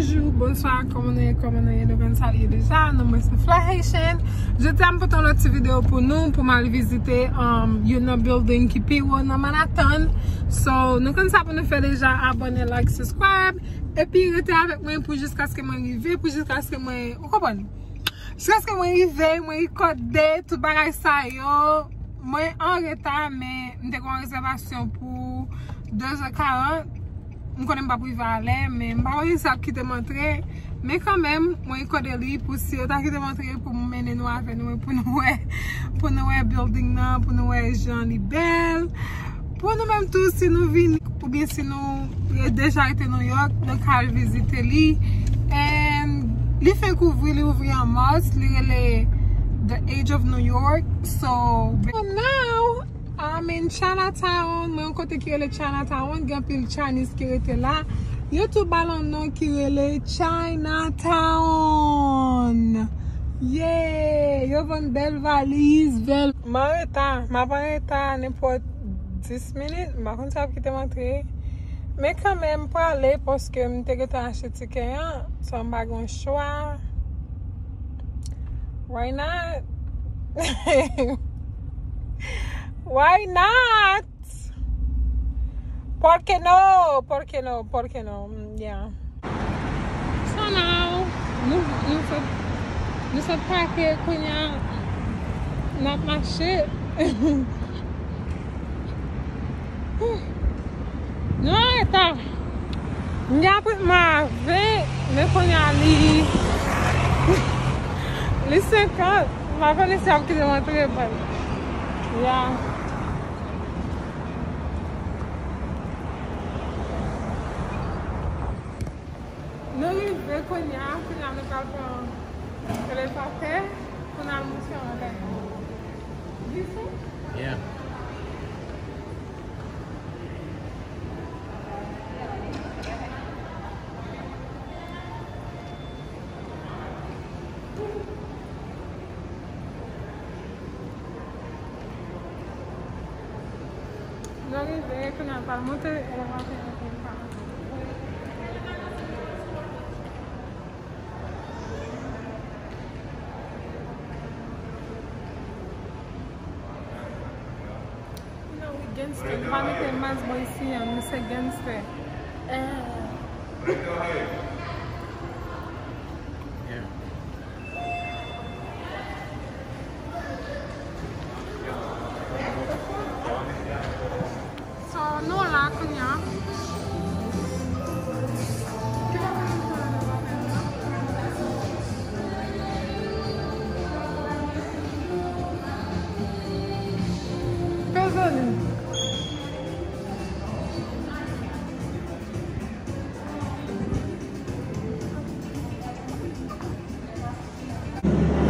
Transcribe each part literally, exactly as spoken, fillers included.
Bonjou, bonswa, kòman nou ye, kòman nou ye? Nou konn sa l ye deja, non mwen se Fly Haitian. Jodi a m pote yon lòt ti videyo pou nou, pou m al vizite, um, youn nan building ki pi wo nan Manhattan. So, nou konn sa pou nou fè deja, abòne, like, subscribe. Epi rete avèk mwen pou jiskaske mwen rive, pou jiskaske mwen, ou konprann? Jiskaske mwen rive, mwen rekòde tout bagay sa yo. Mwen an reta, men m te gen yon rezèvasyon pou de zè karant. M konnen m p ap rive alè, men m pa konnen si y ap kite m antre. Men kanmenm, mwen rekòde li pou si yo ta kite m antre pou m mennen nou avè nou e pou nou wè, pou nou wè building nan, pou nou wè jan li bèl. Pou nou menm tou, si nou vini, oubyen si nou re-, deja rete New York, nou ka al vizite li. And li fenk ouvri, li ouvri an mas, li rele The Age of New York. So, so now, I'm in Chinatown. Mwen yon kote ki rele Chinatown, gen anpil Chinese ki rete la. Yo tou ba l yon non ki rele Chinatown. Yeah! Yo vann bèl valiz, bèl. M an reta, m ap an reta nenpòt dis minit, m pa konn si y ap kite m antre. Men kanmenm, m prale paske m te gentan achte tikè an, so m pa gen chwa. Why not? Why not? Por qué no? Por qué no? Por qué no? Mm, yeah. So now, nou, nou sot, nou sot pake kounye a, n ap mache. Nou an reta. M gen apwentman a ven, men kounye a li, li senkant. M pa konnen si y ap kite m antre, but, yeah. Nou rive kounye a, kounye a nou pral pran elepatè pou n al monte anlè. Glise? Yeah. Nou rive, kounye a pral monte elepatè an. Kounye a wi gangster, nou pa mete mas bò isi an, nou se gangster. Eh. Yeah. So, nou la kounye a. Pezoli.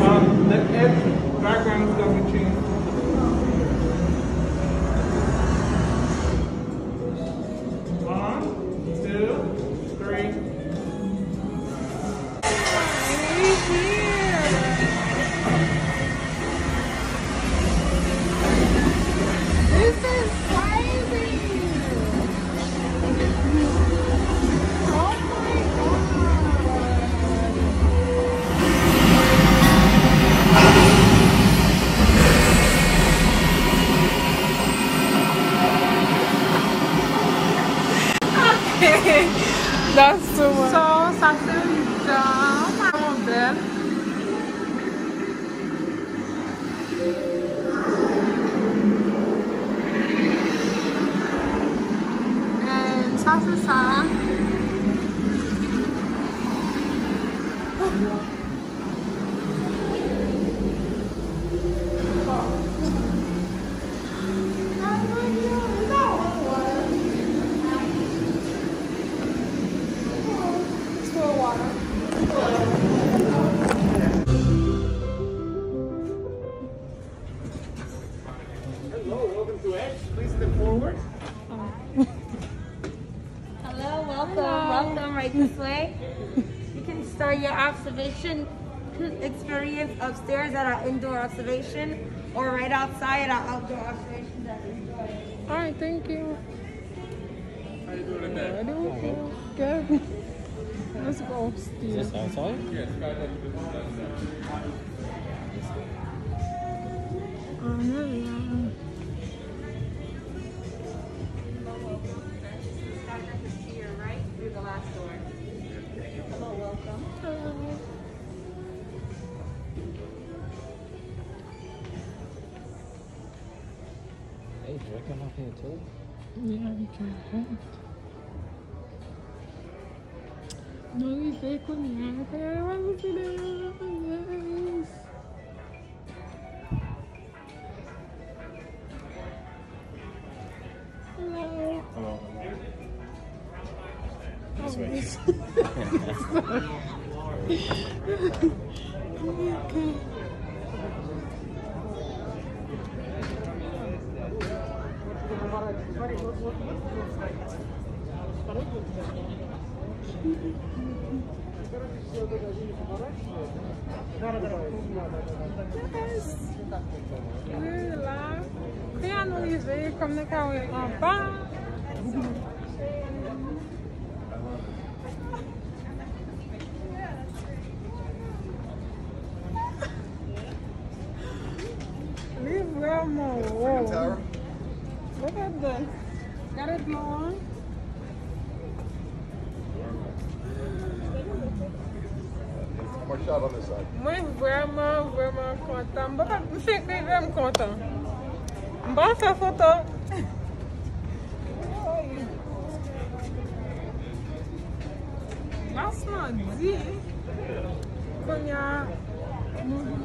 Um, the edge background is gonna be changed. One, two, three. This is crazy! Oh my God! Okay. That's too much. So, sa se yon modèl. And sa se sa. Hello, welcome to Edge. Please step forward. Hello, welcome, welcome right this way. You can start your observation experience upstairs at our indoor observation or right outside our outdoor observation deck. All right, thank you. How you doing today? Good. Upstairs. Is this outside? Yes, guys, I think it's outside. Oh, no, yeah. Welcome. They drinking up here too? Yeah, we can drink. Nou rive kounye a. Yes. Hello. Hello. This way. Yes. Wi, la. Kounye a nou rive, kòm nou ka wè anba. Li vrèman wo. Look at this. Gade dlo an. Mwen vrèman, vrèman kontan. M pa, m fenk rive, m kontan. M pa fè foto. Glas lan di, kounye a, nou vin.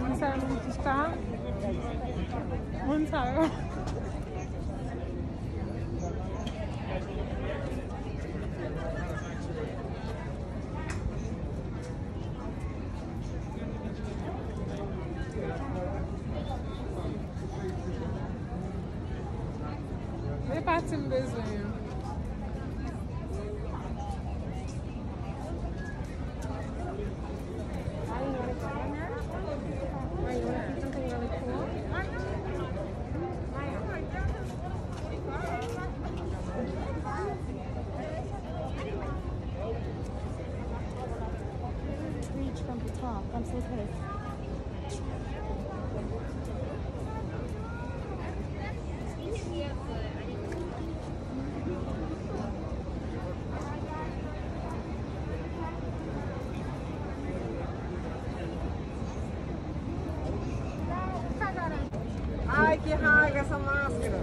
Moun sa yo, moun sa yo. Men pati m bezwen an. Reach from the top. I'm so pissed. Ai, que raiva essa máscara.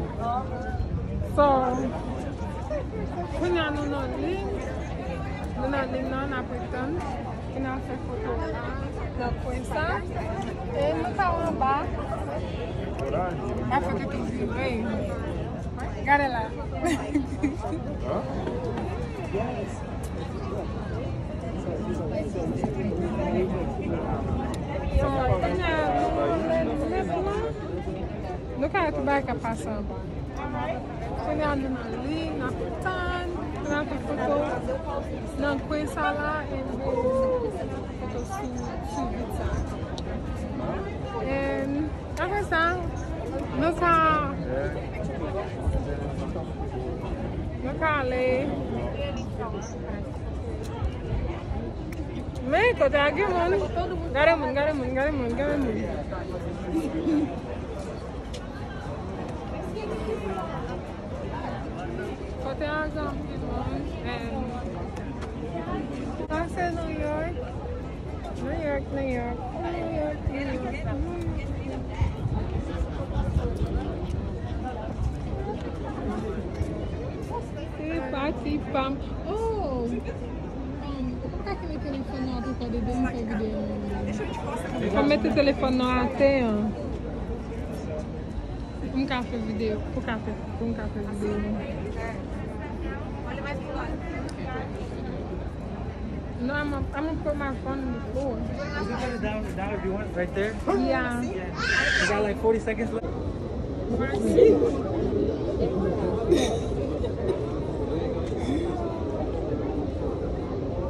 So, kounye a nou nan liy, nou nan liy nan, n ap ret tann, pou n al fè foto nan kwen sa, e nou ka anba, n ap fè foto vire. Gade la. So, kounye a, nou, nou, nou, nou, nou ka wè tout bagay k ap pase anba. Kounye a nou nan liy, n ap tann, n ap fè foto nan kwen sa la, e nou foto sou, sou vit sa. And apre sa, nou ka, nou ka ale. Men, kote a gen moun. Gade moun, gade moun, gade moun, gade moun. Kote a gen anpil moun. And sa se New York. New York, New York, New York, New York, New York. Se pati pa m. Oh! Um, ou ka kenbe telefòn nan pou fè de, de, m fè videyo. Ou ka mete telefòn nan atè an. Pou m ka fè videyo, pou ka fè, pou m ka fè videyo. No, I'm a, I'm a put my phone in the floor. You can put it down, down if you want, right there. Yeah. Yeah. You got like forty seconds left. Merci.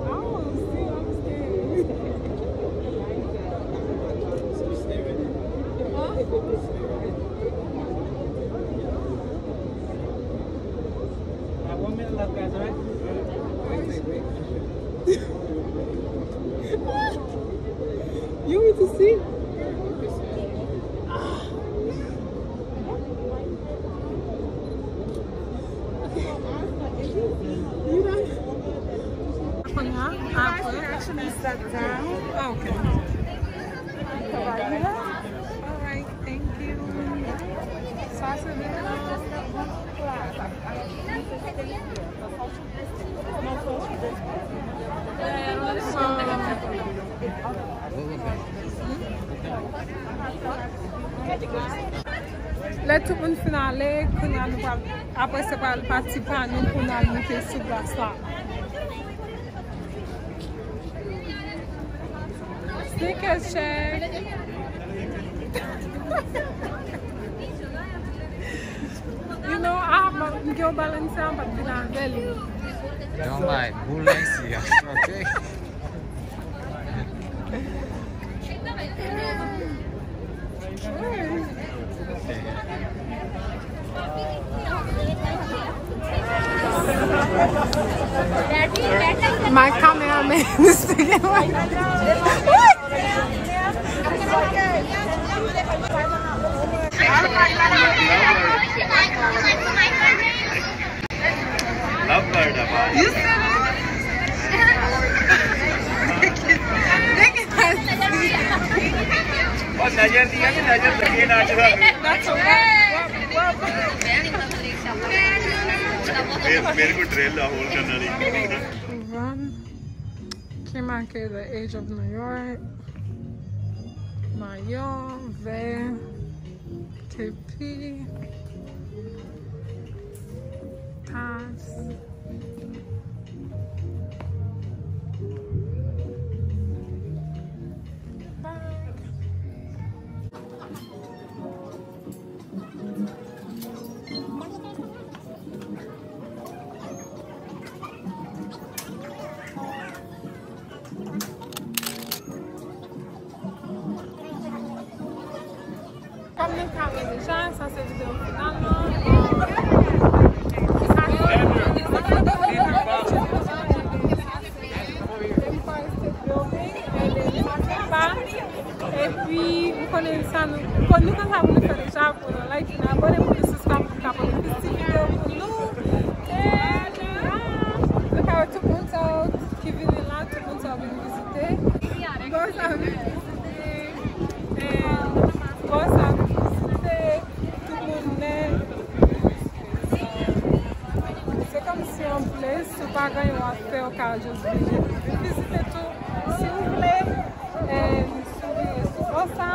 Oh, see, I'm Si. Kounye a, apre. Actually sat down. Ok. All right, thank you. Sa se de. Lè tout moun fin ale, kounye a nou pral, apre se pral pati pa nou pou n al moute sou glas la. Sneakers check. You know, I have a, m gen yon Balenciaga, m p ap vin avè l. Don't like Balenciaga, ok? My cameraman is speaking. You see me? Look at us. That's a wrap. Very good drill, the whole channel. Van ki make the edge of New York. Mayo, vè, kepi, tas. Bag. Kòm nou ka wè deja, sa se videyo final lan. Empire State Building, e sa se pa. Epi, nou konnen sa, nou, nou konn sa pou nou fè deja, pou nou like, nou abòne, pou nou subscribe, pou nou ka pote plis ti videyo pou nou. E, ah, nou ka wè tout moun sa yo ki vini la, tout moun sa yo vin vizite. Bò sa vin vizite. E, bò sa vin vizite. Tout moun nèt. Se kòmsi yon ples, si w pa gen yon afè, w ka jis vini vizite tou. Si w vle, e, si w vle sou bò sa,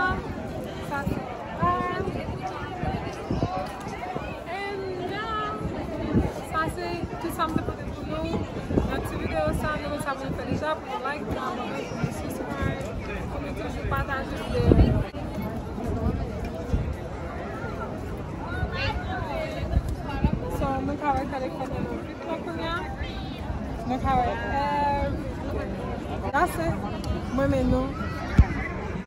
sa se pa. And, yeah, sa se tout sa m te pote pou nou nan ti videyo sa. Nou sa pou nou fè deja, pou nou like, pou nou abòne, pou nou subscribe, pou nou toujou pataje videyo. So, mwen ka wè telefòn nan vit la kounye a. Mwen ka wè, eh, that's it. Mwen men nou.